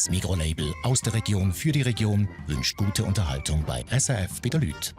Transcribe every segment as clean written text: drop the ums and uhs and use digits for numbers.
Das Migros-Label aus der Region für die Region wünscht gute Unterhaltung bei SRF bei den Leuten.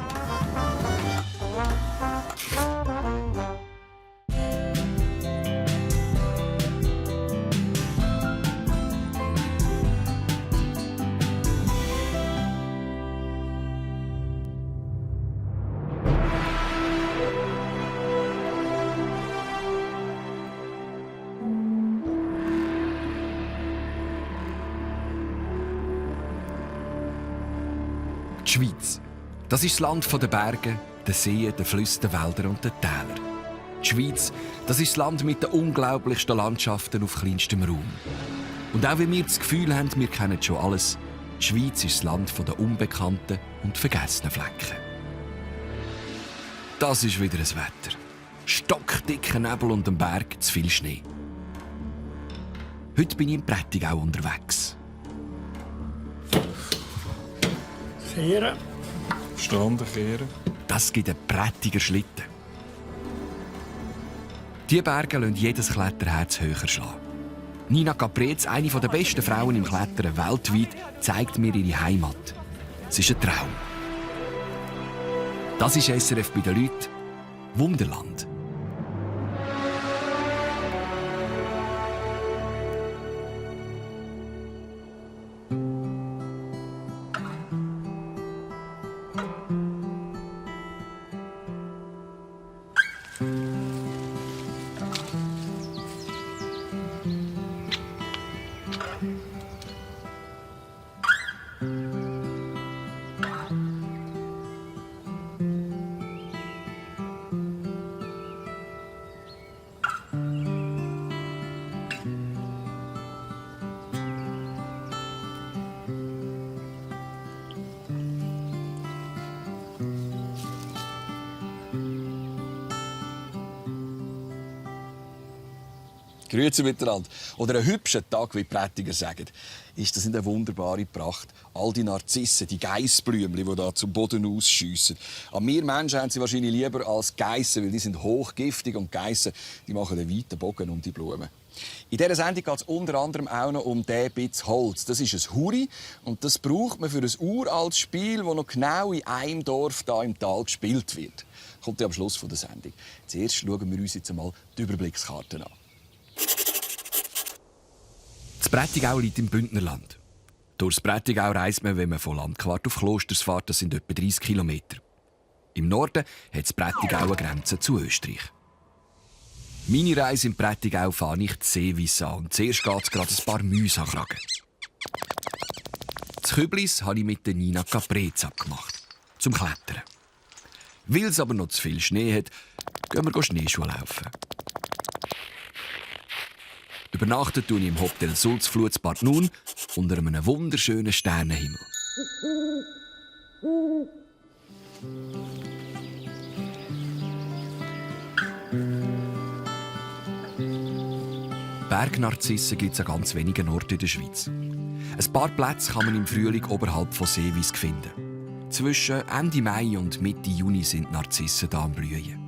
Die Schweiz. Das ist das Land der Berge, der Seen, der Flüsse, der Wälder und der Täler. Die Schweiz, das ist das Land mit den unglaublichsten Landschaften auf kleinstem Raum. Und auch wenn wir das Gefühl haben, wir kennen schon alles, die Schweiz ist das Land der unbekannten und vergessenen Flecken. Das ist wieder ein Wetter. Stockdicker Nebel und am Berg zu viel Schnee. Heute bin ich in Prättigau unterwegs. Kehren. Stranden kehren. Das gibt einen prättiger Schlitten. Diese Berge lassen jedes Kletterherz höher schlagen. Nina Caprez, eine der besten Frauen im Klettern weltweit, zeigt mir ihre Heimat. Es ist ein Traum. Das ist SRF bei den Leuten. Wunderland. Grüezi miteinander. Oder einen hübschen Tag, wie die Prättiger sagen. Ist das nicht eine wunderbare Pracht? All die Narzissen, die Geissblümchen, die da zum Boden ausschiessen. An wir Menschen haben sie wahrscheinlich lieber als Geissen, weil die sind hochgiftig und Geissen die machen einen weiten Bogen um die Blumen. In dieser Sendung geht es unter anderem auch noch um diesen Bitz Holz. Das ist ein Huri und das braucht man für ein uraltes Spiel, das noch genau in einem Dorf hier im Tal gespielt wird. Kommt ja am Schluss der Sendung. Zuerst schauen wir uns jetzt einmal die Überblickskarten an. Das Prättigau liegt im Bündnerland. Durchs Prättigau reist man, wenn man von Landquart auf Klosters fährt, das sind etwa 30 Kilometer. Im Norden hat das Prättigau eine Grenze zu Österreich. Meine Reise im Prättigau fahre ich die Seewisse an. Zuerst geht es gerade ein paar Mäuse ankragen. Das Küblis habe ich mit der Nina Caprez abgemacht. Zum Klettern. Weil es aber noch zu viel Schnee hat, gehen wir Schneeschuhe laufen. Übernachtet tue ich im Hotel Sulzflut Bad Nun unter einem wunderschönen Sternenhimmel. Bergnarzissen gibt es an ganz wenigen Orten in der Schweiz. Ein paar Plätze kann man im Frühling oberhalb von Seewis finden. Zwischen Ende Mai und Mitte Juni sind Narzissen da am Blühen.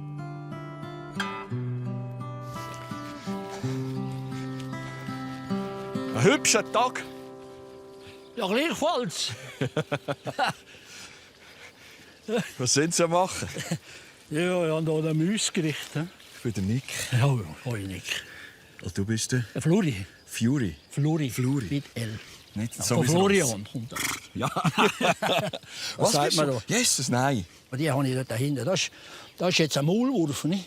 Ein hübscher Tag. Ja, gleichfalls. Was sind Sie am machen? Ja, ich habe hier den Mäuse gerichtet. Ich bin der Nick. Ja, hoi Nick. Und du bist der Fluri. Fury. Fluri. Fluri. Mit L. Nicht Ja, so von wie Florian kommt das. Ja. Was sagt man da? Jesus, nein. Und die habe ich dort dahinter. Das ist jetzt ein Maulwurf. Ne?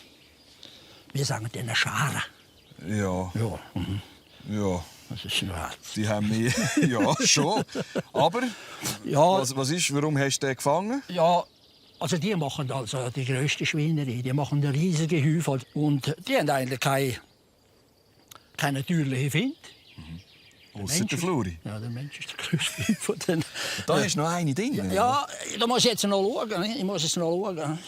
Wir sagen den eine Schare. Ja. Ja. Ja. Das ist ja. Die haben mich. Ja, schon. Aber Ja, was ist, warum hast du den gefangen? ja, also die machen also die grösste Schweinerei. Die machen eine riesige Häufe. Und die haben eigentlich keine natürliche Find. Ausser der Fluri. Ja, der Mensch ist der grösste Häuf von denen. Da ist noch eine drin. Ja, da muss ich jetzt noch schauen. Ne? Ich muss jetzt noch schauen.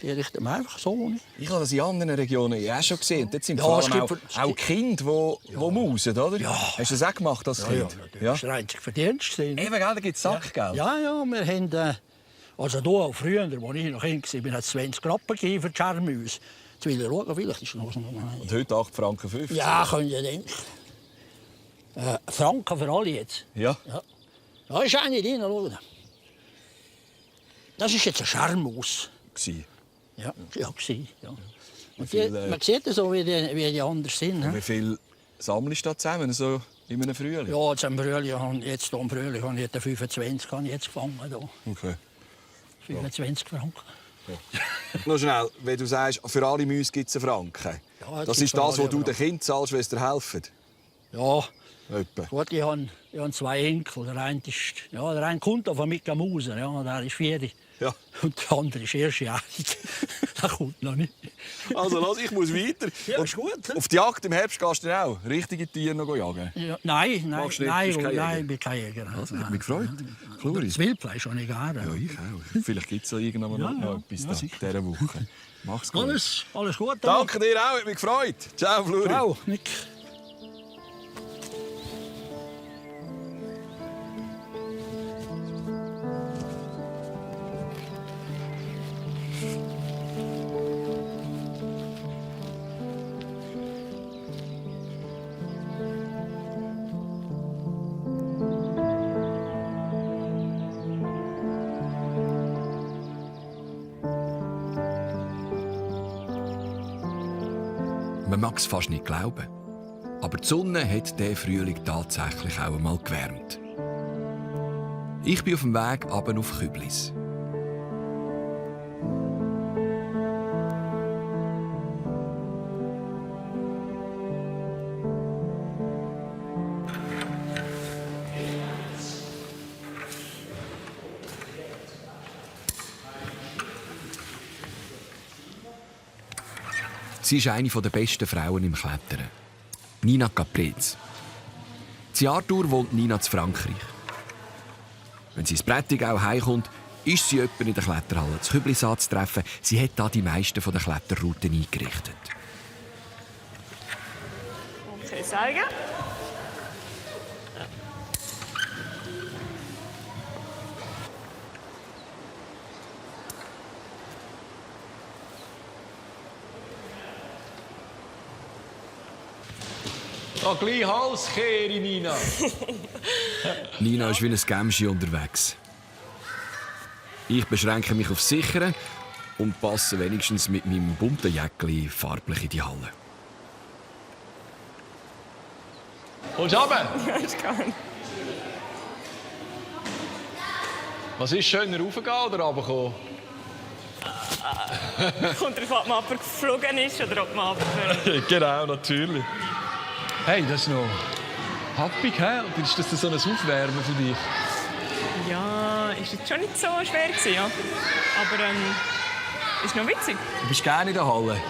Die richten wir einfach so. Ne? Ich habe das in anderen Regionen auch schon gesehen. Dort sind Ja, vor es allem gibt- auch Kinder, die mausen, oder? Ja. Hast du das auch gemacht als Kind? Das ist der einzige Verdienst. Ne? Eben, gell, da gibt es Sackgeld. Ja, ja, wir haben... Also hier auch früher, als ich noch Kind war, hat es 20 Rappen gegeben für die Scharmüse. Jetzt will ich schauen, vielleicht ist noch... Und heute 8,50 Franken. Ja, könnt ihr denken. Franken für alle jetzt. Ja. Ja. Da ist eine drin, schau. Das ist jetzt eine Scharmaus. Gsi. Ja, gewesen, ja. Und viel, man sieht ja so, wie die anders sind. Wie viel sammelst du da zusammen, so in einem Frühling? Ja, jetzt im Frühling habe ich jetzt 25 habe ich jetzt gefangen. Da. Okay. 25 Franken. Noch schnell, wenn du sagst, für alle Mäuse gibt es einen Franken. Ja, das gibt's ist für das, alle was du einen den Kindern zahlst, wenn sie dir helfen? Ja, Etwa. gut, ich habe 2 Enkel. Der eine kommt von Mika Mauser, ja, der ist 4. Ja. Und der andere ist erstjährig. Der kommt noch nicht. Also lass, ich muss weiter. Ja, Und ist gut. auf die Jagd im Herbst gehst du dann auch richtige Tiere noch jagen? Ja, nein, Machst du nicht? Bist kein Jäger? ich bin kein Jäger. Also, ich habe mich gefreut. Kluri. Das Wildfleisch habe ich gerne. Ja, ich auch. Vielleicht gibt es irgendwann noch etwas da, in dieser Woche. Mach's gut. Alles gut. Danke dir auch, hat mich gefreut. Ciao, Fluri. Ciao, Nick. Man mag es fast nicht glauben. Aber die Sonne hat diesen Frühling tatsächlich auch einmal gewärmt. Ich bin auf dem Weg runter auf Küblis. Sie ist eine der besten Frauen im Klettern. Nina Caprez. In Arthur wohnt Nina in Frankreich. Wenn sie ins Prättigau heimkommt, ist sie jemand in der Kletterhalle zu Küblis anzutreffen. Sie hat da die meisten der Kletterrouten eingerichtet. Okay, zeigen. Ah, gleich Halskehre, Nina. Nina ist wie ein Gemschi unterwegs. Ich beschränke mich auf Sichern und passe wenigstens mit meinem bunten Jäckli farblich in die Halle. Kommst du runter? Ja, ist gut. Was ist schöner, raufgehen oder runterkommen? Kommt darauf an, ob man geflogen ist oder ob man runterfällt. Genau, natürlich. Hey, das ist noch happig, hä? Oder ist das so ein Aufwärmen für dich? Ja, ist jetzt schon nicht so schwer gewesen, ja. Aber ist noch witzig. Du bist gerne in der Halle.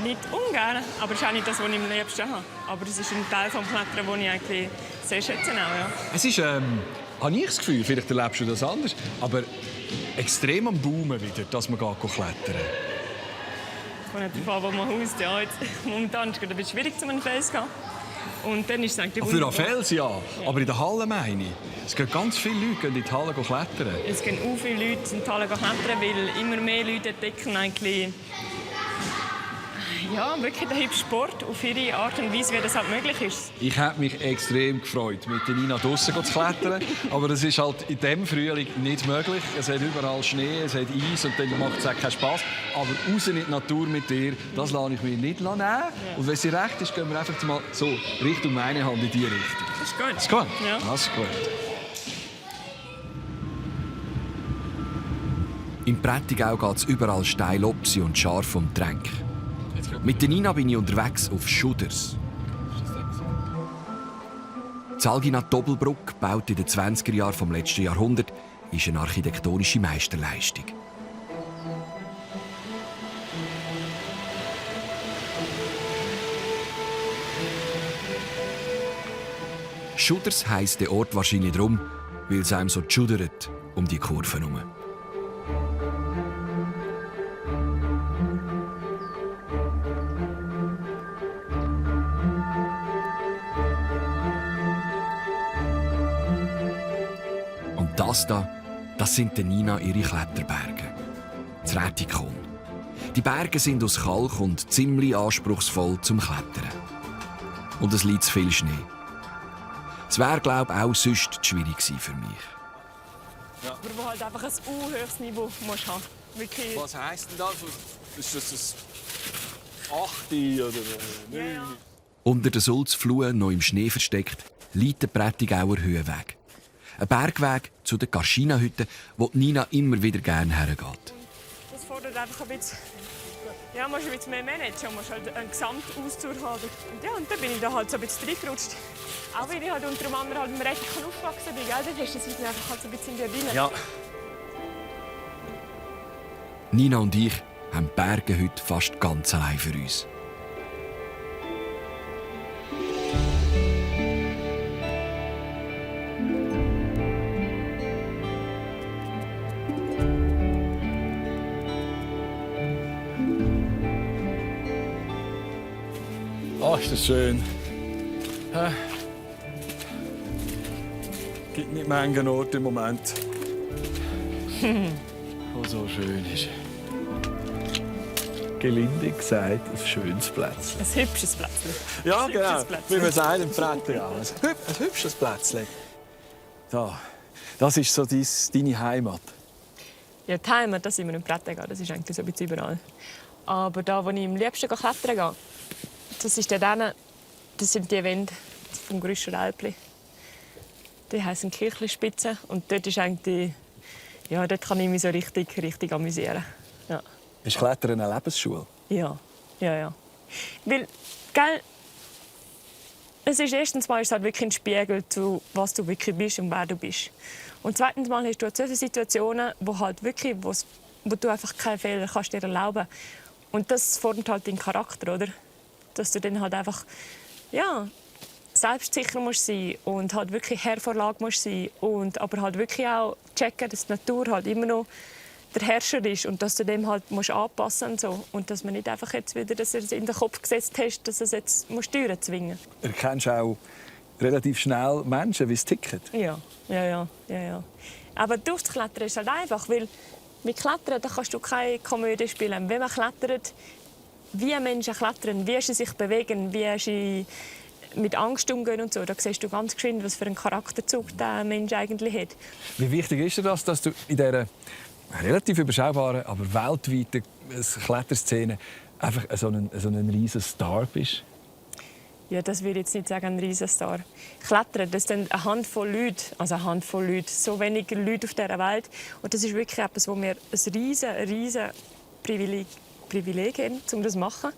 Nicht ungern, aber es ist auch nicht das, was ich am liebsten habe. Aber es ist ein Teil des Klettern, den ich eigentlich sehr schätze. Auch, ja. Es ist, habe ich das Gefühl, vielleicht erlebst du das anders, aber extrem am Boomen wieder, dass man klettern geht. Kommt nicht darauf an, wo man haust. Ja, jetzt, momentan ist es ein bisschen schwierig, um einen Fels zu gehen. Und dann ist es eigentlich Für einen Fels ja, aber in der Halle meine ich. Es gehen ganz viele Leute in die Halle klettern. Es gehen auch viele Leute in die Halle klettern, weil immer mehr Leute entdecken eigentlich ja, wirklich den Hip-Sport auf ihre Art und Weise, wie das halt möglich ist. Ich habe mich extrem gefreut, mit der Nina draussen zu klettern. Aber das ist halt in diesem Frühling nicht möglich. Es hat überall Schnee, es hat Eis und dann macht es auch keinen Spass. Aber raus in die Natur mit dir, das lasse ich mir nicht nehmen. Ja. Und wenn sie recht ist, gehen wir einfach mal so Richtung meine Hand in die Richtung. Das ist gut. Ist gut? Ja. Das ist gut. Im Prättigau geht es überall steil ab und scharf um Tränk. Mit der Nina bin ich unterwegs auf Schuders. Die Alginat Doppelbruck, gebaut in den 20er Jahren vom letzten Jahrhundert, ist eine architektonische Meisterleistung. Schuders heisst der Ort wahrscheinlich darum, weil es einem so schudert um die Kurven herum. Das sind die Nina ihre Kletterberge. Das Rätikon. Die Berge sind aus Kalk und ziemlich anspruchsvoll zum Klettern. Und es liegt zu viel Schnee. Es wäre, glaube ich, auch sonst schwierig gewesen für mich. Aber wo halt einfach ein hohes Niveau musst haben. Wirklich. Was heisst denn das? Ist das ein 8 oder 9? Ja. Unter der Sulzflur, noch im Schnee versteckt, liegt der Prättigauer Höhenweg. Ein Bergweg zu den Garschina-Hütten, wo Nina immer wieder gerne hergeht. Das fordert einfach ein bisschen. Ja, musst ein bisschen mehr managen, musst halt einen Gesamtausdauer haben. Und ja, und dann bin ich da halt so ein bisschen reingerutscht. Auch weil ich halt unter anderem halt im Rettich aufgewachsen bin, gell? Dann hast du das einfach halt so ein bisschen in dir rein. Ja. Nina und ich haben die Berge heute fast ganz allein für uns. Oh, ist das schön. Gibt nicht manchen Ort im Moment, wo so schön ist. Gelinde gesagt, ein schönes Plätzchen. Ein hübsches Plätzchen. Ja, Ein genau. hübsches Plätzchen. Wie man sagt im Prättigau. Ein hübsches Plätzchen. Da. Das ist so deine Heimat. Ja, die Heimat, das sind wir im Prättigau, das ist eigentlich so ein bisschen überall. Aber da, wo ich am liebsten klettern gehe, das sind die Wände vom Grüscher Alpli. Die heißen Kirchlispitze und dort ist eigentlich, ja, dort kann ich mich so richtig amüsieren. Ja. Ist Klettern eine Lebensschule? Ja. Weil, gell, es ist erstens mal ist es halt wirklich ein Spiegel zu, was du wirklich bist und wer du bist. Und zweitens mal hast du solche Situationen, wo halt wirklich, wo du einfach keinen Fehler kannst dir erlauben. Und das formt halt deinen Charakter, oder? Dass du dann halt einfach, ja, selbstsicher musst sein und halt wirklich Herr vor Lage musst sein und aber halt wirklich auch checken, dass die Natur halt immer noch der Herrscher ist und dass du dem halt musst anpassen und so und dass man nicht einfach jetzt wieder, dass er es in den Kopf gesetzt hast, dass es jetzt musst Türen zwingen. Erkennst auch relativ schnell Menschen, wie sie ticken? Ja. Aber Durchklettern ist halt einfach, weil mit Klettern da kannst du keine Komödie spielen. Wenn man klettert, wie Menschen klettern, wie sie sich bewegen, wie sie mit Angst umgehen und so, da siehst du ganz geschwind, was für einen Charakterzug der Mensch eigentlich hat. Wie wichtig ist dir das, dass du in dieser relativ überschaubaren, aber weltweiten Kletterszene einfach so ein riesen Star bist? Ja, das würde ich jetzt nicht sagen, ein Riesenstar. Klettern, das sind eine Handvoll Leute, so wenige Leute auf dieser Welt. Und das ist wirklich etwas, wo wir ein riesen Privileg haben, um das zu machen.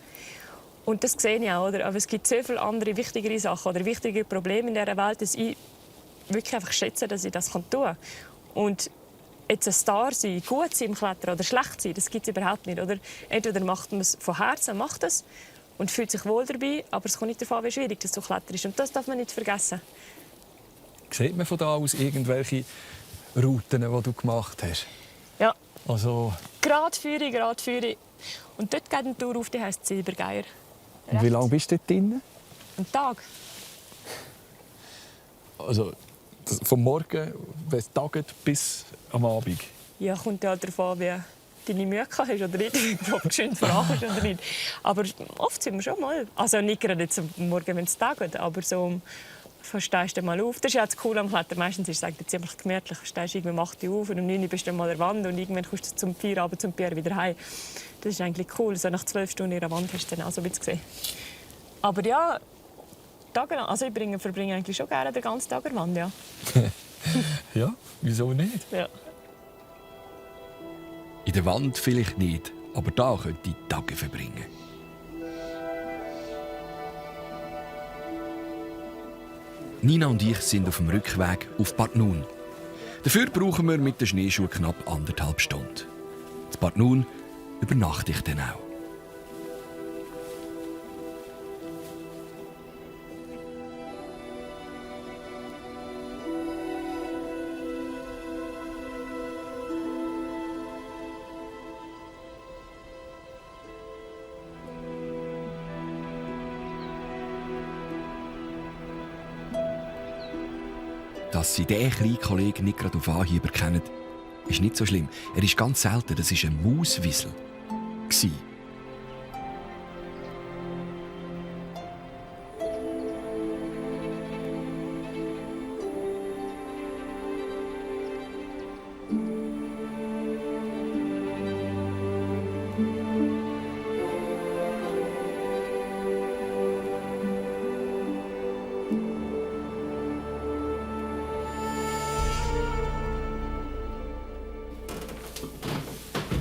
Und das sehe ich auch, oder? Aber es gibt so viele andere wichtigere Sachen oder wichtige Probleme in dieser Welt, dass ich wirklich einfach schätze, dass ich das tun kann. Und jetzt ein Star sein, gut sein im Klettern oder schlecht sein, das gibt es überhaupt nicht. Oder? Entweder macht man es von Herzen, macht es und fühlt sich wohl dabei, aber es kommt nicht davon, wie schwierig das zu klettern ist. Und das darf man nicht vergessen. Sieht man von da aus irgendwelche Routen, die du gemacht hast? Ja. Also... Gradführung. Und dort geht eine Tour auf, die heisst Silbergeier. Und wie lange bist du dort drin? Einen Tag. Also vom Morgen, wenn es tagt, bis am Abend? Ja, kommt ja darauf an, wie deine Mühe hast oder nicht, ob du schön fragst oder nicht. Aber oft sind wir schon mal. Also nicht gerade jetzt am Morgen, wenn es tagt, aber so stehst du mal auf. Das ist ja das Coole am Klettern. Meistens ist es eigentlich ziemlich gemütlich. Du stehst irgendwie um 8 Uhr auf und um 9 Uhr bist du mal an der Wand und irgendwann kommst du zum 4 Uhr zum Bier wieder heim. Das ist eigentlich cool. So nach 12 Stunden in der Wand hast du dann auch so ein bisschen gesehen. Aber ja, tagelang. Also ich verbringe eigentlich schon gerne den ganzen Tag an der Wand, ja. Ja, wieso nicht? Ja. In der Wand vielleicht nicht, aber da könnte ich Tage verbringen. Nina und ich sind auf dem Rückweg auf Bad Nun. Dafür brauchen wir mit den Schneeschuhen knapp 1,5 Stunden. In Bad Nun übernachte ich dann auch. Dass Sie diesen kleinen Kollegen nicht gerade auf Anhieb erkennen, ist nicht so schlimm. Er ist ganz selten, das war ein Mauswiesel.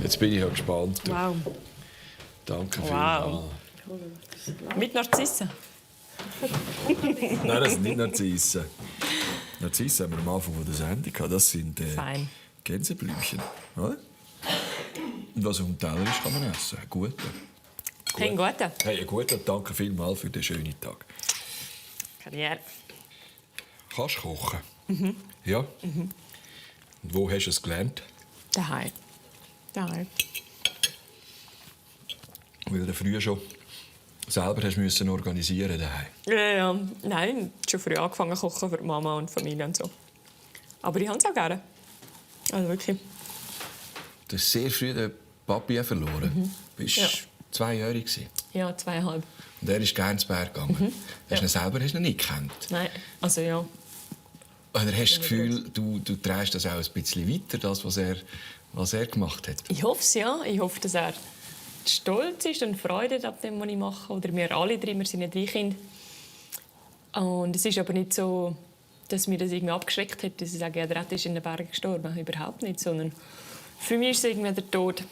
Jetzt bin ich ja gespannt. Du. Wow. Danke Wow. Mit Narzissen. Nein, das sind nicht Narzissen. Narzissen haben wir am Anfang der Sendung gehabt. Das sind Fein. Gänseblümchen. Oder? Und was auf dem Teller ist, kann man essen. Ein guter. Ein guter. Hey, ein guter. Danke vielmals für den schönen Tag. Karriere. Kannst du kochen? Ja? Und wo hast du es gelernt? Daheim. Daheim. Weil du früher schon selber hast müssen organisieren daheim. Ja. Nein, schon früh angefangen zu kochen für die Mama und die Familie und so. Aber ich habe es auch gerne. Also wirklich. Du hast sehr früh den Papi verloren. Du Ja. warst 2-jährig. Ja, 2,5. Und er ist gerne ins Berg gegangen. Hast du ihn selber nicht gekannt? Nein, also ja. Oder hast du das Gefühl, du trägst das auch ein bisschen weiter, das, was er gemacht hat? Ich hoffe es, ja. Ich hoffe, dass er stolz ist und Freude hat ab dem, was ich mache. Oder wir alle drei, wir sind ja 3 Kinder. Und es ist aber nicht so, dass mir das irgendwie abgeschreckt hat, dass ich sage, ja, der ist in den Bergen gestorben. Überhaupt nicht. Sondern für mich ist es irgendwie der Tod.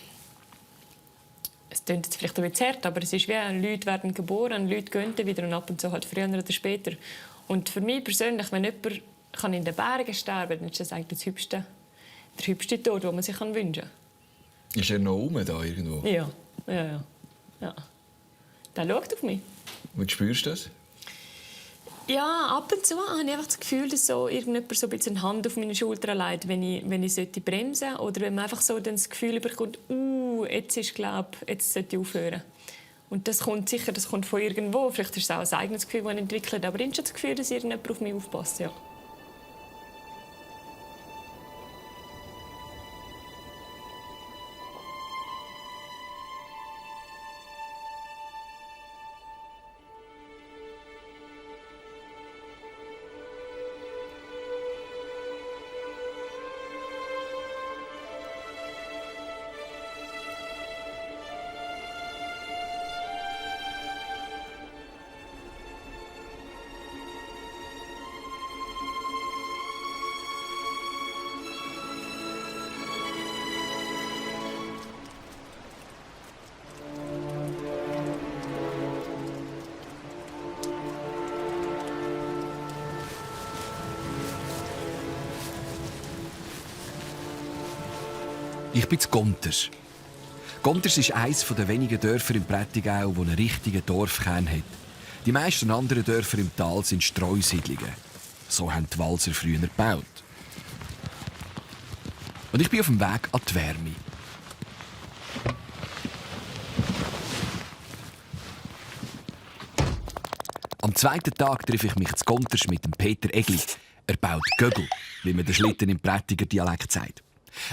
Es klingt jetzt vielleicht ein bisschen hart, aber es ist wie, Leute werden geboren, Leute gehen wieder und ab und zu halt früher oder später. Und für mich persönlich, wenn jemand kann in den Bergen sterben kann, dann ist das eigentlich der hübscheste Tod, den man sich wünschen kann. Ist er noch rum da irgendwo? Ja. Der schaut auf mich. Und spürst du das? Ja, ab und zu habe ich einfach das Gefühl, dass so irgendjemand so ein bisschen eine Hand auf meine Schulter legt, wenn ich bremsen sollte. Oder wenn man einfach so dann das Gefühl bekommt, jetzt sollte ich aufhören. Und das kommt von irgendwo. Vielleicht ist es auch ein eigenes Gefühl, das man entwickelt. Aber ich habe schon das Gefühl, dass irgendjemand auf mich aufpasst. Ja. Ich bin zu Gonters. Gonters ist eines der wenigen Dörfer im Prättigau, das einen richtigen Dorfkern hat. Die meisten anderen Dörfer im Tal sind Streusiedlungen. So haben die Walser früher gebaut. Und ich bin auf dem Weg an die Wärme. Am zweiten Tag treffe ich mich zu Gonters mit dem Peter Egli. Er baut Gögel, wie man den Schlitten im Prättiger Dialekt sagt.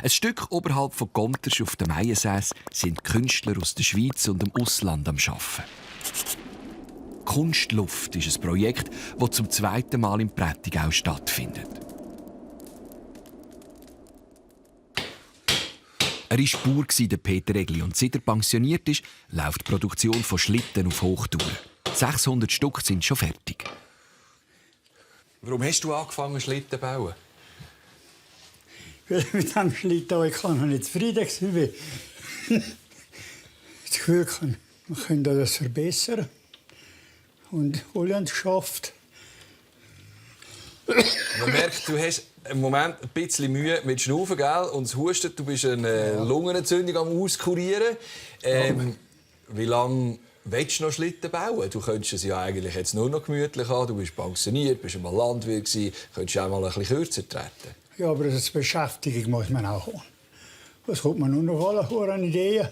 Ein Stück oberhalb von Gonters auf der Meiensäß sind Künstler aus der Schweiz und dem Ausland am Arbeiten. Kunstluft ist ein Projekt, das zum 2. Mal im Prättigau stattfindet. Er war Bauer, der Peter Egli, und seit er pensioniert ist, läuft die Produktion von Schlitten auf Hochtouren. 600 Stück sind schon fertig. Warum hast du angefangen, Schlitten zu bauen? Weil ich mit dem Schlitten ich noch nicht zufrieden war. Das Gefühl, wir können das verbessern. Und alle haben es geschafft. Man merkt, du hast im Moment ein bisschen Mühe mit Schnaufen, gell? Und das Husten, du bist eine Lungenentzündung am Auskurieren. Wie lange willst du noch Schlitten bauen? Du könntest es ja eigentlich jetzt nur noch gemütlich haben. Du bist pensioniert, bist einmal Landwirt gewesen, könntest auch mal ein bisschen kürzer treten. Ja, aber als Beschäftigung muss man auch haben. Was kommt man nur noch alle an Ideen?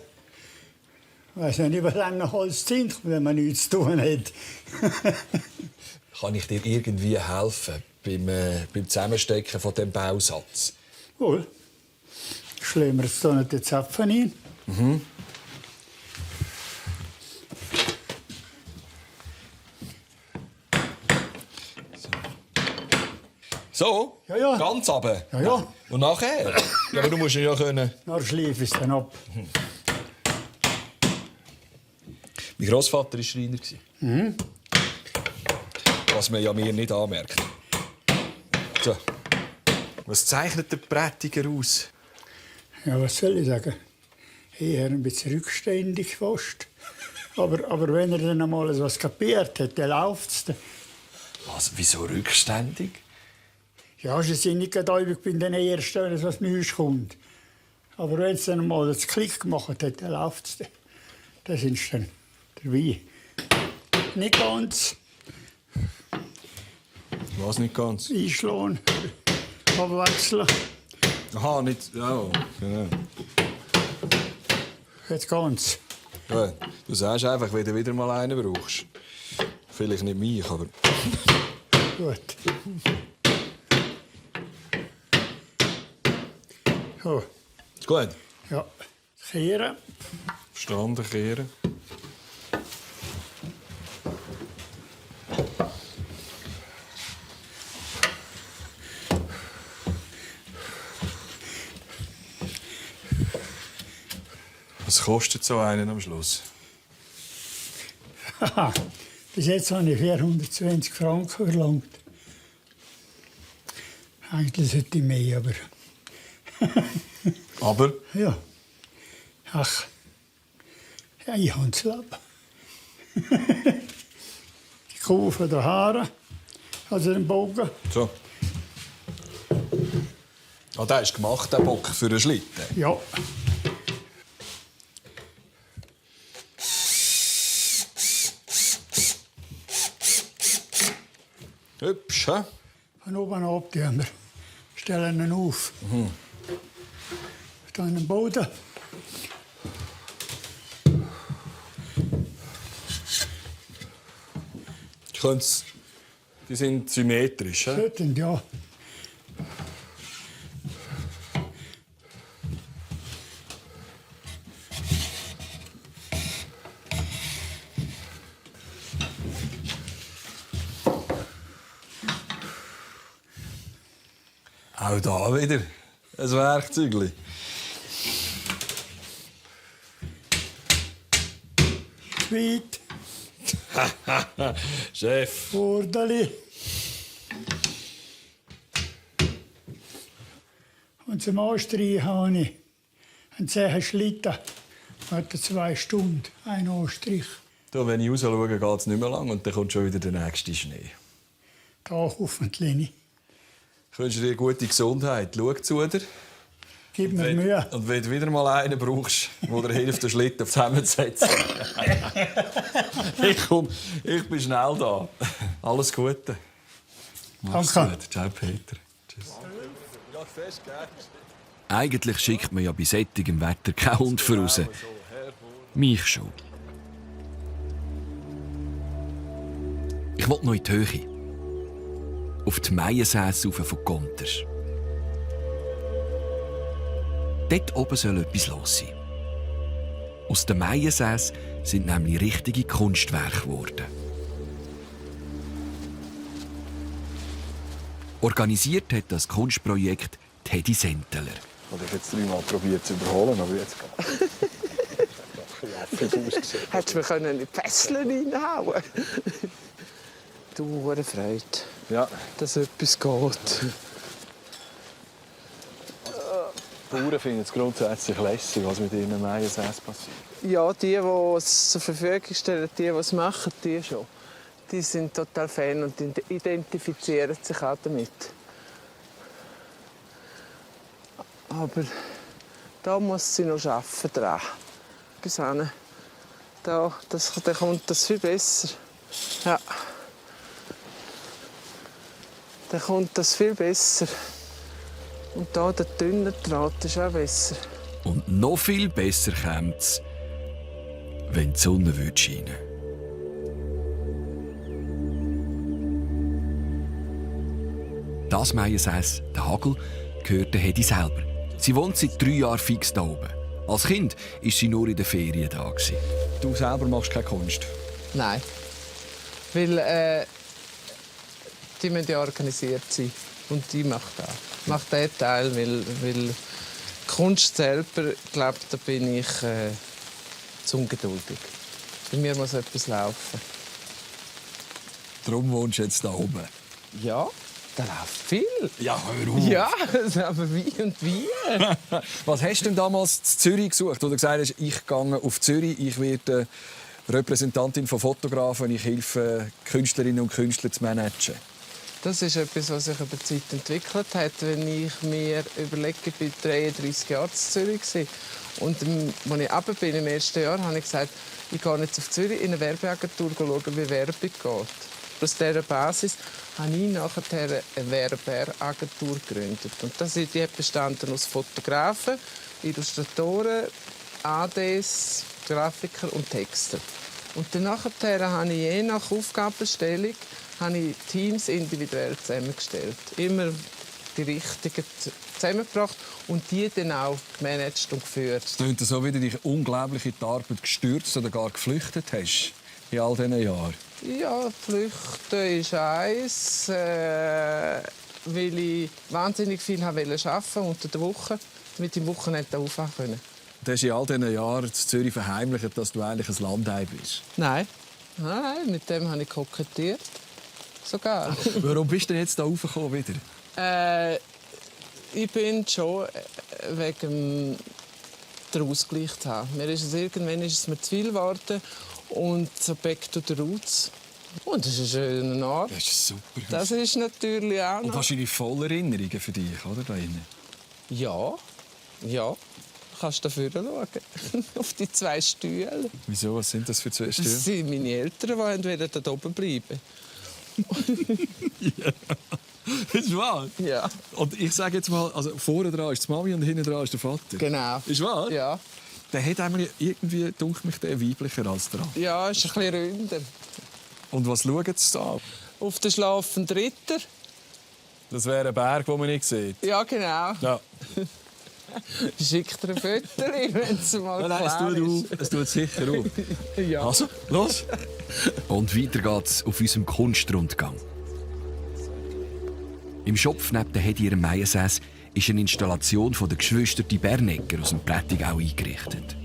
Ich weiss nicht, was dann noch alles sind, wenn man nichts zu tun hat. Kann ich dir irgendwie helfen beim Zusammenstecken von dem Bausatz? Wohl. Schlagen wir jetzt hier nicht den Zapfen ein. Mhm. So? Ja, ja. Ganz runter? Ja, ja. Und nachher? Ja, aber du musst ihn ja können. Dann schleife ich es dann ab. Mein Großvater war Schreiner. Mhm. Was man ja mir nicht anmerkt. So. Was zeichnet der Prättiger aus? Ja, was soll ich sagen? eher ein bisschen rückständig fast. Aber wenn er dann einmal etwas kapiert hat, dann läuft es. Was, wieso rückständig? Ja, sie sind nicht gerade bei den Ersten, wenn etwas Neues kommt. Aber wenn es dann einmal einen Klick gemacht hat, dann läuft es. Das ist dann dabei. Nicht ganz Was nicht ganz? einschlagen, abwechseln. Aha, nicht. Ja, genau. Jetzt ganz. Ja, du sagst einfach, wenn du wieder mal einen brauchst. Vielleicht nicht mich, aber. Gut. So, Ist gut. ja. Kehren. Verstanden, kehren. Was kostet so einen am Schluss? Haha, bis jetzt habe ich 420 Franken verlangt. Eigentlich sollte ich mehr, aber Aber ja. Ach, ja, ich habe das Leben. Die Kuh von den Haaren, also den Bogen. so. Ah, der ist gemacht, der Bock für einen Schlitten. Ja, Hübsch, hä? von oben ab tun wir. Stellen ihn auf. Dann den Boden. Die sind symmetrisch, hä? Sollten, ja. Auch da wieder ein Werkzeugli. Weit, Chef. Bordeli. Und zum Anstreichen habe ich einen 10 Schlitten. Etwa 2 Stunden, ein Anstrich. Da, wenn ich raus schaue, geht es nicht mehr lang und dann kommt schon wieder der nächste Schnee. Da hoffentlich. Ich wünsche dir gute Gesundheit. Schau zu dir. Gib mir Mühe. Und wenn du wieder mal einen brauchst, der dir hilft, den Schlitten zusammenzusetzen. Ich bin schnell da. Alles Gute. Mach's Danke. gut. Ciao, Peter. Tschüss. Eigentlich schickt man ja bei sättigem Wetter keinen Hund voraus. Mich schon. Ich will noch in die Höhe. Auf die Meiensässe von Gonters. Dort oben soll etwas los sein. Aus der Meiensässe sind nämlich richtige Kunstwerke geworden. Organisiert hat das Kunstprojekt Teddy Senteler. Ich habe jetzt 3-mal probiert zu überholen, aber jetzt geht. Hättest du mir in die Fesseln reinhauen können? Du, eine Freude, Ja, dass etwas geht. die Bauern finden es grundsätzlich lässig, was mit ihren Meiensässe passiert. Ja, die es zur Verfügung stellen, die es machen, die schon. Die sind total Fan und identifizieren sich auch damit. Aber da muss sie noch arbeiten dran. Bis hin. Da kommt das viel besser. Ja. Dann kommt das viel besser. Und da der dünne Draht ist auch besser. Und noch viel besser käme es, wenn die Sonne scheinen würde. Das Meiensässe, der Hagel, gehört der Hedi selber. Sie wohnt seit 3 Jahren fix da oben. Als Kind war sie nur in den Ferien da. Du selber machst keine Kunst? Nein. Weil die müssen ja organisiert sein. Und die macht den Teil, weil die Kunst selber, glaube da bin ich zu ungeduldig. Bei mir muss etwas laufen. Darum wohnst du jetzt da oben. Ja, Da läuft viel. Ja, hör auf. Ja, aber wie und wie? Was hast du denn damals in Zürich gesucht? Oder gesagt hast, ich gehe auf Zürich, ich werde Repräsentantin von Fotografen, ich helfe Künstlerinnen und Künstler zu managen. Das ist etwas, was sich über die Zeit entwickelt hat. Wenn ich mir überlege, ich war 33 Jahre in Zürich. Und als ich runter bin im ersten Jahr, habe ich gesagt, ich gehe jetzt auf Zürich in eine Werbeagentur schauen, wie Werbung geht. Aus dieser Basis habe ich nachher eine Werbeagentur gegründet. Und die bestand aus Fotografen, Illustratoren, ADs, Grafiker und Texter. Und dann nachher habe ich je nach Aufgabenstellung Teams individuell zusammengestellt. Immer die richtigen zusammengebracht und die dann auch gemanagt und geführt. Es klingt so, wie du dich unglaublich in die Arbeit gestürzt oder gar geflüchtet hast in all diesen Jahren. Ja, Flüchten ist eins, weil ich wahnsinnig viel arbeiten unter der Woche, damit ich am Wochenende aufwachen konnte. Du hast in all diesen Jahren in Zürich verheimlicht, dass du eigentlich ein Landei bist. Nein, mit dem habe ich kokettiert. Sogar. Warum bist du denn jetzt hier raufgekommen wieder? Ich bin schon wegen den Ausgleich zu haben. Irgendwann ist es mir zu viel geworden und so back to the roots. Und das ist ein schöner Ort. Das ist super. Das ist natürlich auch noch... Und wahrscheinlich voll Erinnerungen für dich, oder? Da innen? Ja. Kannst du dafür schauen. Auf die 2 Stühle. Wieso? Was sind das für 2 Stühle? Das sind meine Eltern, die wollten da oben bleiben. Ja. Ist wahr? Ja. Und ich sage jetzt mal, also vorne dran ist die Mami und hinten dran ist der Vater. Genau. Ist wahr? Ja. Der hat irgendwie, dunkelt mich, der weiblicher als dran. Ja, ist ein bisschen runder. Und was schauen Sie da? Auf den schlafenden Ritter. Das wäre ein Berg, den man nicht sieht. Ja, genau. Ja. Schickt dir ein Foto, wenn es mal Nein, es tut sicher auf. Ja. Also, los! Und weiter geht's auf unserem Kunstrundgang. Im Schopf neben der Hedi ihrem Maiensäß ist eine Installation von der Geschwister die Bernegger aus dem Prättigau eingerichtet.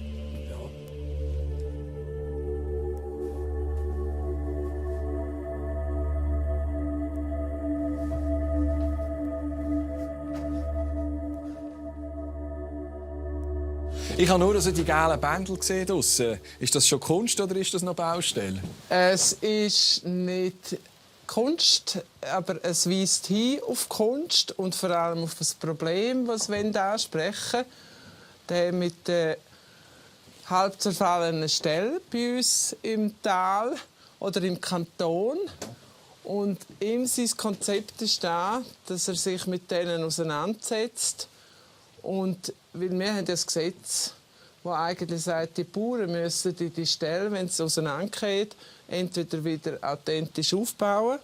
Ich habe nur also die gelben Bändel gesehen draussen. Ist das schon Kunst oder ist das noch Baustelle? Es ist nicht Kunst, aber es weist hin auf Kunst und vor allem auf das Problem, das wir ansprechen. Der mit der halb zerfallenen Stelle bei uns im Tal oder im Kanton. Und ihm sein Konzept ist da, dass er sich mit denen auseinandersetzt. Und weil wir haben das Gesetz, das eigentlich sagt, die Bauern müssen die Stelle, wenn es auseinandergeht, entweder wieder authentisch aufbauen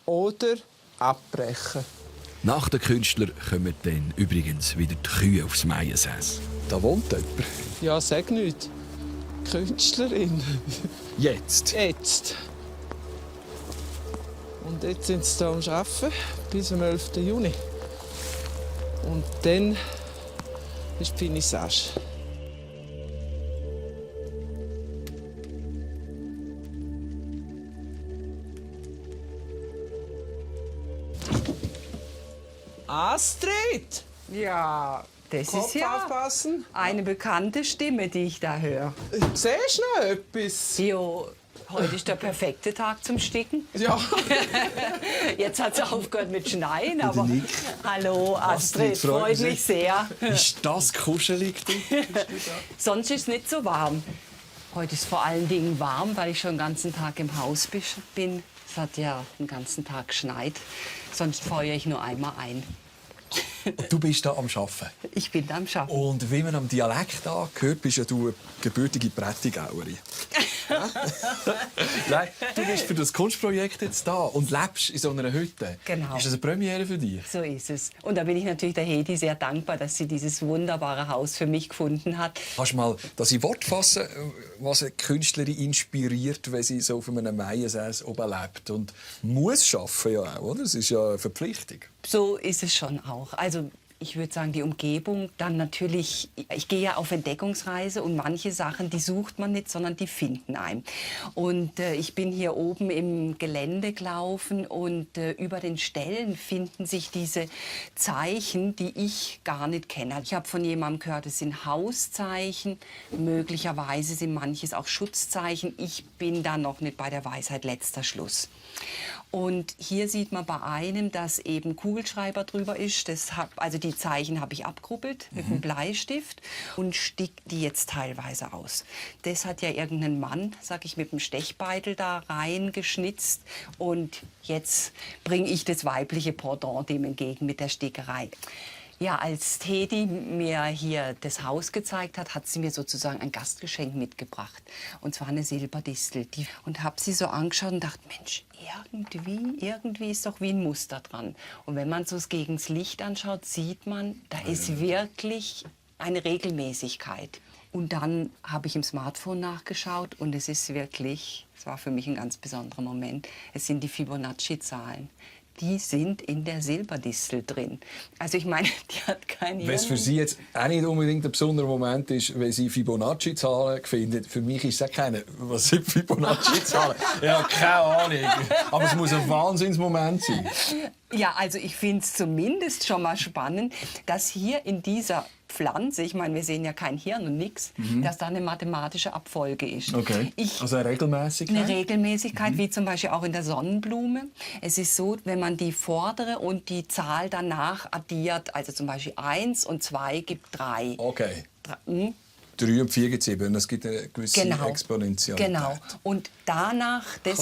oder abbrechen. Nach den Künstlern kommen dann übrigens wieder die Kühe aufs Maiensäß. Da wohnt jemand. Ja, sag nichts. Künstlerin. Jetzt? Jetzt. Und jetzt sind sie hier am Arbeiten bis am 11. Juni. Und dann ist die Finissage. Astrid! Ja, das Kopf ist ja aufpassen. eine bekannte Stimme, die ich da höre. Siehst du noch etwas? Jo, heute ist der perfekte Tag zum Sticken. Ja. Jetzt hat es aufgehört mit Schneien, aber... Hallo Astrid, freut mich sehr. Ist das kuschelig? Sonst ist es nicht so warm. Heute ist vor allen Dingen warm, weil ich schon den ganzen Tag im Haus bin. Es hat ja den ganzen Tag geschneit. Sonst feuere ich nur einmal ein. Du bist da am Arbeiten. Ich bin am Arbeiten. Und wie man am Dialekt angehört, bist ja du eine gebürtige Prättigauerin. Nein, du bist für das Kunstprojekt jetzt da und lebst in so einer Hütte. Genau. Ist das eine Premiere für dich? So ist es. Und da bin ich natürlich der Hedi sehr dankbar, dass sie dieses wunderbare Haus für mich gefunden hat. Kannst du mal das in Wort fassen, was eine Künstlerin inspiriert, wenn sie so auf einem Maiensäß oben lebt? Und muss arbeiten ja auch, oder? Das ist ja eine Verpflichtung. So ist es schon auch. Also ich würde sagen, die Umgebung. Dann natürlich, ich gehe ja auf Entdeckungsreise und manche Sachen, die sucht man nicht, sondern die finden einen. Und ich bin hier oben im Gelände gelaufen und über den Ställen finden sich diese Zeichen, die ich gar nicht kenne. Ich habe von jemandem gehört, es sind Hauszeichen, möglicherweise sind manches auch Schutzzeichen. Ich bin da noch nicht bei der Weisheit letzter Schluss. Und hier sieht man bei einem, dass eben Kugelschreiber drüber ist. Also die Zeichen habe ich abgrubbelt mit einem Bleistift und stick die jetzt teilweise aus. Das hat ja irgendein Mann, sag ich, mit dem Stechbeitel da reingeschnitzt. Und jetzt bringe ich das weibliche Pendant dem entgegen mit der Stickerei. Ja, als Tedi mir hier das Haus gezeigt hat, hat sie mir sozusagen ein Gastgeschenk mitgebracht. Und zwar eine Silberdistel. Und habe sie so angeschaut und dachte, Mensch, irgendwie ist doch wie ein Muster dran. Und wenn man so gegen das Licht anschaut, sieht man, da ist wirklich eine Regelmäßigkeit. Und dann habe ich im Smartphone nachgeschaut und es war für mich ein ganz besonderer Moment. Es sind die Fibonacci-Zahlen. Die sind in der Silberdistel drin. Also ich meine, die hat keine... Wenn es für Sie jetzt auch nicht unbedingt ein besonderer Moment ist, wenn Sie Fibonacci-Zahlen finden, für mich ist es auch keine... Was sind Fibonacci-Zahlen? Ich habe keine Ahnung. Aber es muss ein Wahnsinnsmoment sein. Ja, also ich finde es zumindest schon mal spannend, dass hier in dieser Pflanze, ich meine, wir sehen ja kein Hirn und nichts, dass da eine mathematische Abfolge ist. Okay. Also eine Regelmäßigkeit? Eine Regelmäßigkeit, wie zum Beispiel auch in der Sonnenblume. Es ist so, wenn man die vordere und die Zahl danach addiert, also zum Beispiel 1 und 2 gibt 3. Okay. 3 und 4 gibt 7. Es gibt eine gewisse Exponentialität. Genau. Und danach, das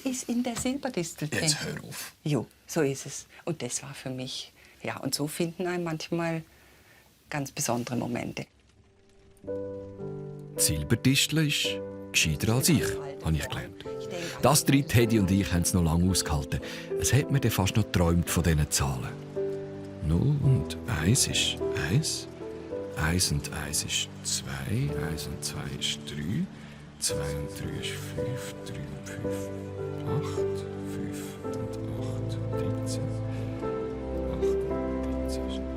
ist in der Silberdistel drin. Jetzt hör auf. Jo, so ist es. Und das war für mich, ja, und so finden einem manchmal ganz besondere Momente. Die Silberdistel ist gescheiter als ich, habe ich gelernt. Das dritte Hedi und ich haben es noch lange ausgehalten. Es hat mir dann fast noch geträumt von diesen Zahlen. 0 und 1 ist 1. 1 und 1 ist 2. 1 und 2 ist 3. 2 und 3 ist 5. 3 und 5 8. 5 und 8 13. 8 und 13 ist 21.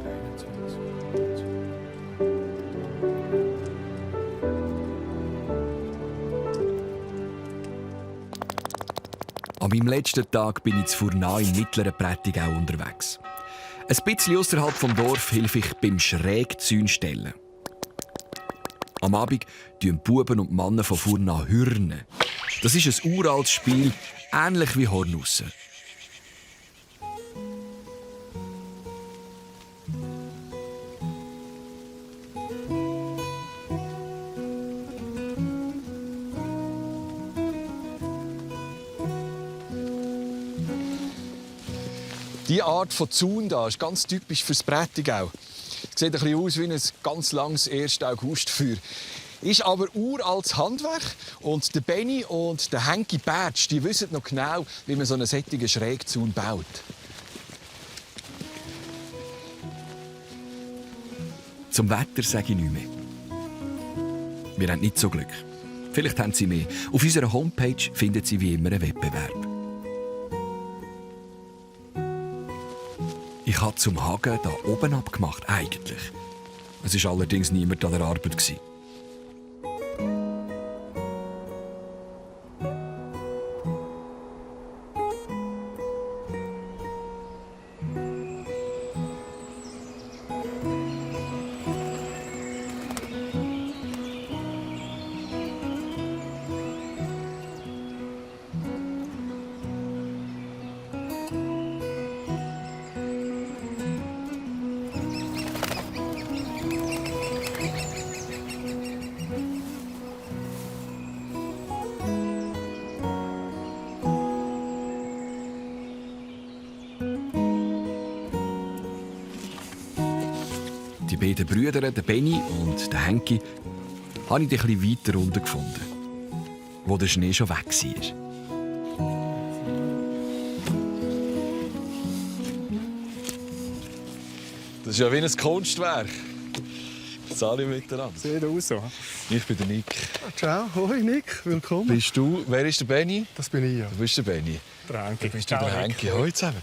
An meinem letzten Tag bin ich zu Furnau im mittleren Prättigau unterwegs. Ein bisschen außerhalb vom Dorf helfe ich beim Schrägzäunstellen. Am Abend tun die Buben und Männer von Furnau hürnen. Das ist ein uraltes Spiel, ähnlich wie Hornussen. Diese Art von Zaun hier ist ganz typisch für das Prättigau. Es sieht ein bisschen aus wie ein ganz langes 1. Augustfeuer. Ist aber uraltes Handwerk. Und der Benni und der Henki Bertsch, die wissen noch genau, wie man so einen solchen Schrägzaun baut. Zum Wetter sage ich nichts mehr. Wir haben nicht so Glück. Vielleicht haben Sie mehr. Auf unserer Homepage finden Sie wie immer einen Wettbewerb. Ich habe zum Hagen da oben abgemacht, eigentlich. Es war allerdings niemand an der Arbeit. Die beiden Brüder, der Benni und der Henki, habe ich ein bisschen weiter unten gefunden, wo der Schnee schon weg war. Das ist ja wie ein Kunstwerk. Alle miteinander. Sieht aus so. Ich bin der Nick. Ciao, hoi Nick, willkommen. Bist du? Wer ist der Benni? Das bin ich, ja. Du bist der Benni. Der Henki. Du bist der Henki. Hoi zusammen.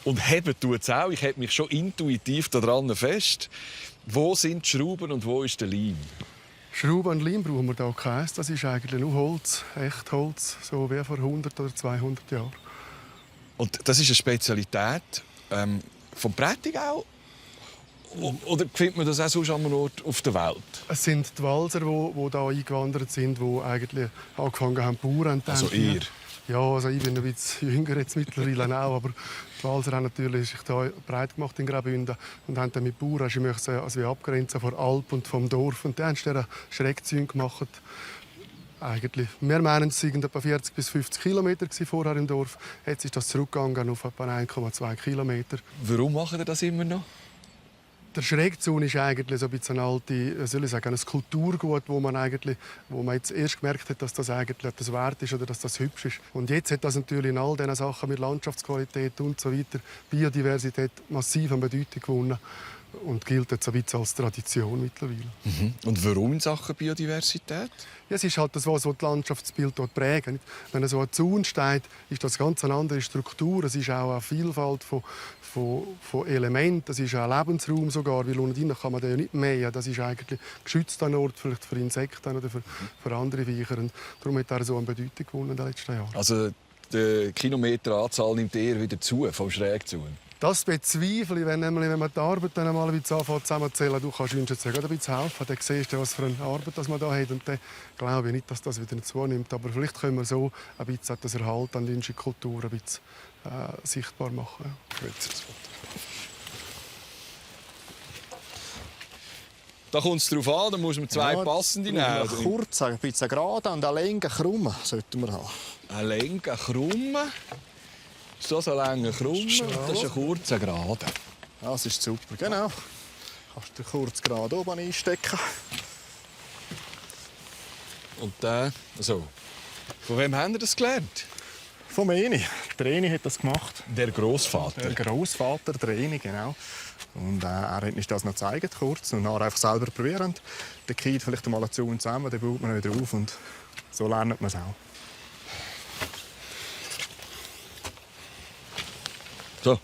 Und heben tut es auch. Ich halte mich schon intuitiv daran fest. Wo sind die Schrauben und wo ist der Leim? Schrauben und Leim brauchen wir hier keins. Das ist eigentlich nur Holz, echt Holz, so wie vor 100 oder 200 Jahren. Und das ist eine Spezialität vom Prättigau? Oder findet man das auch sonst an einem Ort auf der Welt? Es sind die Walser, die hier eingewandert sind, die eigentlich angefangen haben, Bauern zu Also ihr? Ja, also ich bin ein bisschen jünger jetzt mittlerweile auch, aber die Walser haben natürlich sich da breit gemacht in Graubünden und haben dann mit Bauern also abgrenzen von Alp und vom Dorf. Und dann haben sie Schreckzüge gemacht. Eigentlich. Wir meinen, es waren etwa 40 bis 50 Kilometer vorher im Dorf. Jetzt ist das zurückgegangen auf etwa 1,2 Kilometer. Warum machen ihr das immer noch? Der Schrägzaun ist eigentlich so ein bisschen ein Kulturgut, wo man jetzt erst gemerkt hat, dass das eigentlich etwas wert ist oder dass das hübsch ist. Und jetzt hat das natürlich in all diesen Sachen mit Landschaftsqualität und so weiter, Biodiversität massiv an Bedeutung gewonnen und gilt jetzt ein bisschen als Tradition mittlerweile. Mhm. Und warum in Sachen Biodiversität? Ja, es ist halt das, was das Landschaftsbild dort prägt. Wenn so ein Zaun steht, ist das ganz eine andere Struktur. Es ist auch eine Vielfalt von Elementen. Es ist auch ein Lebensraum sogar, weil unten drin kann man den ja nicht mähen. Das ist eigentlich ein geschützter Ort vielleicht für Insekten oder für andere Viecher. Und darum hat er so eine Bedeutung gewonnen in den letzten Jahren. Also die Kilometeranzahl nimmt eher wieder zu vom Schrägzaun? Das bezweifle ich, wenn man die Arbeit dann mal zusammenzählen. Du kannst uns jetzt ein bisschen helfen. Dann siehst du, was für eine Arbeit das man da hat. Und dann glaube ich nicht, dass das wieder zunimmt. Aber vielleicht können wir so ein bisschen das Erhalt an der Kultur ein bisschen sichtbar machen. Ja. Da kommt es darauf an, da muss man zwei passende nehmen. Kurz, ein bisschen gerade und eine Länge krumm sollten wir haben. Eine Länge krumm? Ist das eine Länge krumm? Das ist ein kurzer Gerade. Das ist super, genau. Kannst du kurz gerade oben einstecken. Und dann so. Von wem haben Sie das gelernt? Vom Eni. Der Eni hat das gemacht. Der Grossvater. Der Grossvater, der Eni, genau. Und er hat uns das noch gezeigt, kurz. Und dann einfach selber probieren. Der Kind vielleicht einmal eine Zunge zusammen, dann baut man wieder auf. Und so lernt man es auch. So.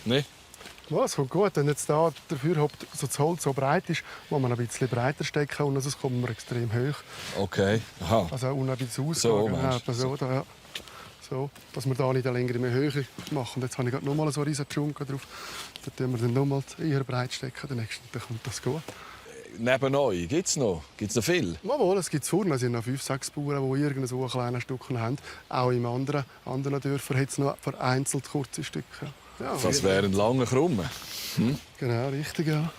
Nein. Ja, es kommt gut. Wenn jetzt da dafür so das Holz so breit ist, muss man ein bisschen breiter stecken und sonst kommen wir extrem hoch. Okay. Aha. Also und ein bisschen So, ja, so, dass wir da nicht eine längere Höhe machen. Jetzt habe ich gerade noch mal so einen riesen Dschungel drauf. Da tun wir dann noch mal eher breit stecken. Dann kommt das gut. Neben euch, gibt es noch viel? Jawohl, es gibt vorne. Es sind noch 5, 6 Bauern, die irgendein so kleines Stückchen haben. Auch in anderen Dörfern hat es noch vereinzelt kurze Stücke. Ja, das wäre ein langer Krumme. Hm? Genau, richtig, ja.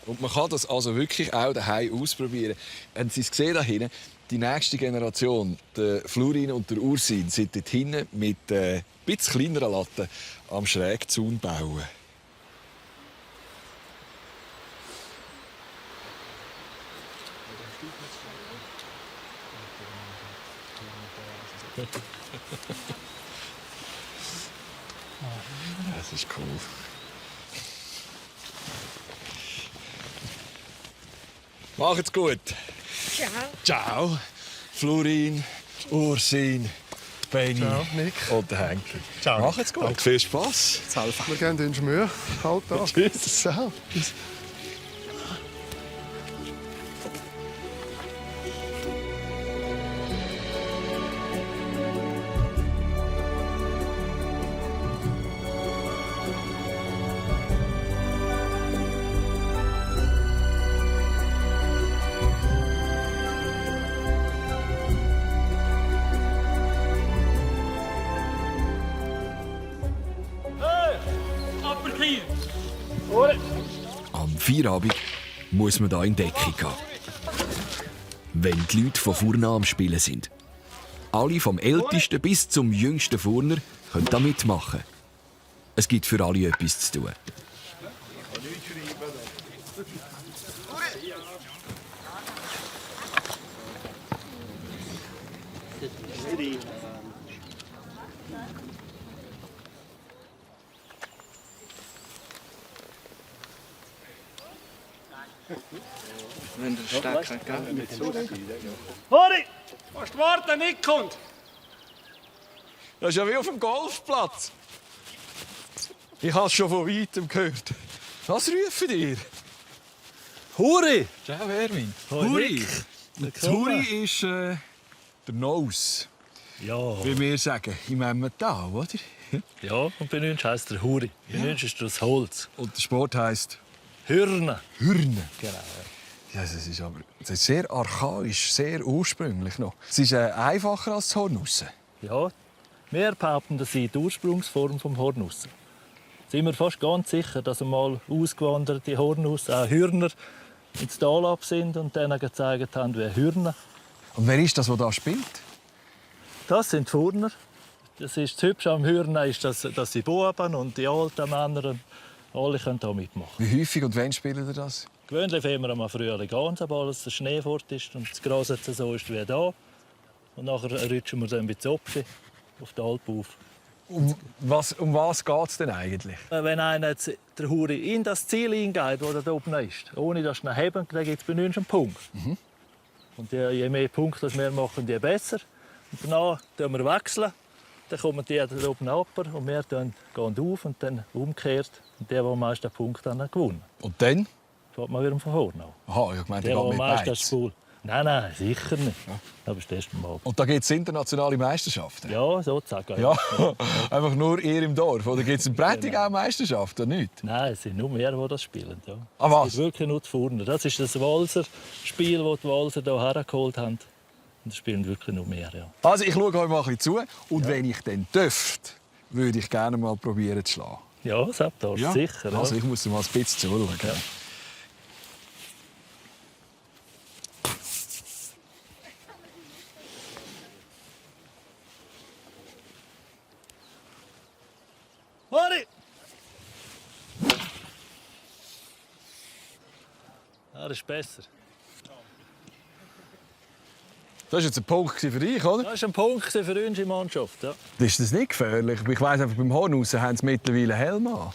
Und man kann das also wirklich auch daheim ausprobieren. Haben Sie es gesehen da hinten? Die nächste Generation, der Florin und der Ursin, sind dort hinten mit ein bisschen kleineren Latten am Schrägzaun bauen. Das ist cool. Macht's gut. Ciao. Ciao. Florin, Ursin, Benni und der Henkel. Ciao. Macht's gut. Viel Spass. Wir geben uns Mühe. Halt da. Tschüss. Ciao. Am Feierabend muss man da in Deckung gehen. Wenn die Leute von vorne am Spielen sind. Alle vom Ältesten bis zum jüngsten Furner können da mitmachen. Es gibt für alle etwas zu tun. Wenn der Stecker geht. Hori! Kannst du warten, nicht kommt? Das ist ja wie auf dem Golfplatz. Ich habe es schon von weitem gehört. Was rufen ihr? Huri! Ciao, Erwin. Huri! Das Huri ist der Nose. Ja. Wie wir sagen, im Emmental, oder? Ja, und bei uns heisst der Huri. Bei uns ist das Holz. Und der Sport heisst? Hürne. Hürne. Genau. Ja, das ist sehr archaisch, sehr ursprünglich noch. Es ist einfacher als das Hornussen. Ja, wir behaupten, das sei die Ursprungsform des Hornussen. Sind wir fast ganz sicher, dass einmal ausgewanderte Hornussen, auch Hürner, ins Tal ab sind und denen gezeigt haben, wie Hürner. Und wer ist das, der da spielt? Das sind die Furner. Das Hübsche am Hürner ist, dass die Buben und die alten Männer alle können da mitmachen. Wie häufig und wann spielen ihr das? Gewöhnlich fangen wir am Frühling an, sobald der Schnee fort ist und das Gras jetzt so ist wie da. Und nachher rutschen wir dann bis auf die Alp auf. Um was geht es denn eigentlich? Wenn einer jetzt der Huri in das Ziel eingeht, das da oben ist, ohne dass er heben, dann gibt es bei uns einen Punkt. Mhm. Und je mehr Punkte wir machen, je besser. Und danach wechseln wir wechseln. Dann kommen die da oben runter und wir gehen auf und dann umgekehrt. Und der, der am meisten Punkte hat, hat gewonnen. Und dann? Fährt man wieder von vorne an. Aha, ich meine, der am geht mit meisten Beiz. Spul. Nein, sicher nicht. Ja. Das ist das erste Mal. Und da gibt es internationale Meisterschaften? Ja, sozusagen. Ja. Einfach nur ihr im Dorf? Oder gibt es in Prättig auch Meisterschaften, oder nicht? Nein, es sind nur wir, die das spielen. Ja. Ah, was? Es ist wirklich nur die Furner. Das ist das Walser-Spiel, das die Walser hier hergeholt haben. Und das spielen wirklich nur wir. Ja. Also ich schaue euch mal ein bisschen zu. Und wenn ich dann dürfte, würde ich gerne mal probieren zu schlagen. Ja, das darfst du sicher. Ja. Also ich muss mal ein bisschen zuschauen. Ja. Hori! Ja, das ist besser. Das war jetzt ein Punkt für dich, oder? Das ist ein Punkt für unsere Mannschaft. Ja. Ist das nicht gefährlich? Ich weiss einfach, beim Hornussen haben sie mittlerweile Helm an.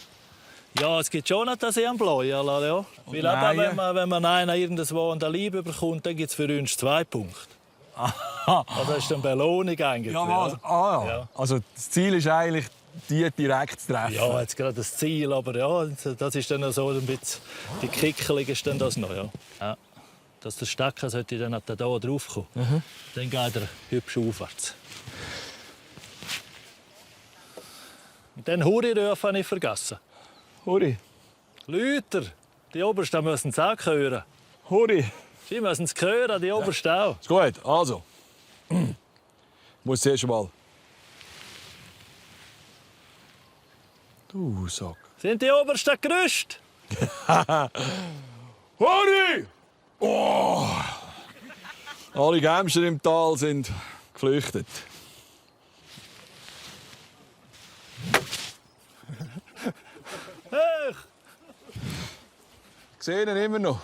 Ja, es gibt schon nicht, dass ich am Blau ja. Weil eben, wenn man einen irgendwo an der Liebe bekommt, dann gibt es für uns 2 Punkte. Aha. Also das ist eine Belohnung eigentlich. Ja. Also das Ziel ist eigentlich, die direkt zu treffen. Ja, jetzt gerade das Ziel, aber ja, das ist dann so ein bisschen, die Kickeling ist dann das noch, ja. Ja. Dass der Stecker sollte dann da drauf kommen. Mhm. Dann geht er hübsch aufwärts. Und dann Huri-Ruf habe ich vergessen. Huri? Lüter, die Obersten müssen es auch hören. Huri? Sie müssen es hören, die Obersten auch. Ist gut, also. Ich muss zuerst mal. Du Sack. Sind die Obersten gerüstet? Huri! Oh! Alle Gämser im Tal sind geflüchtet. Hey. Ich sehe ihn immer noch.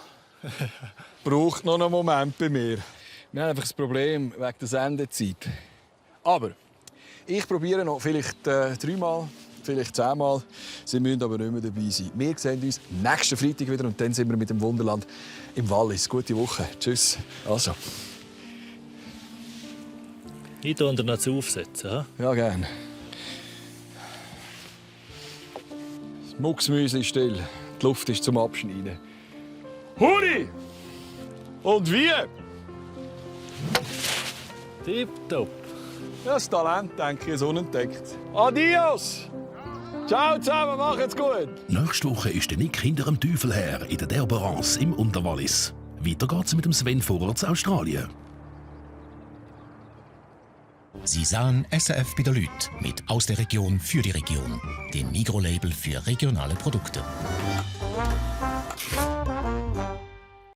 Braucht noch einen Moment bei mir. Wir haben einfach das Problem wegen der Sendezeit. Aber ich probiere noch vielleicht 3-mal, vielleicht 10-mal. Sie müssen aber nicht mehr dabei sein. Wir sehen uns nächsten Freitag wieder und dann sind wir mit dem Wunderland im Wallis. Gute Woche. Tschüss. Also. Ich tue dir noch zu aufsetzen. Ja? Ja, gerne. Das Mucksmüsli ist still. Die Luft ist zum Abschneiden. Huri! Und wie? Tipptopp. Ja, das Talent, denke ich, ist unentdeckt. Adios! Ciao zusammen, macht's gut! Nächste Woche ist der Nick hinter dem Teufel her in der Derberance im Unterwallis. Weiter geht's mit dem Sven Vorer zu Australien. Sie sahen SRF bei der Lüt mit «Aus der Region für die Region», dem Migros-Label für regionale Produkte.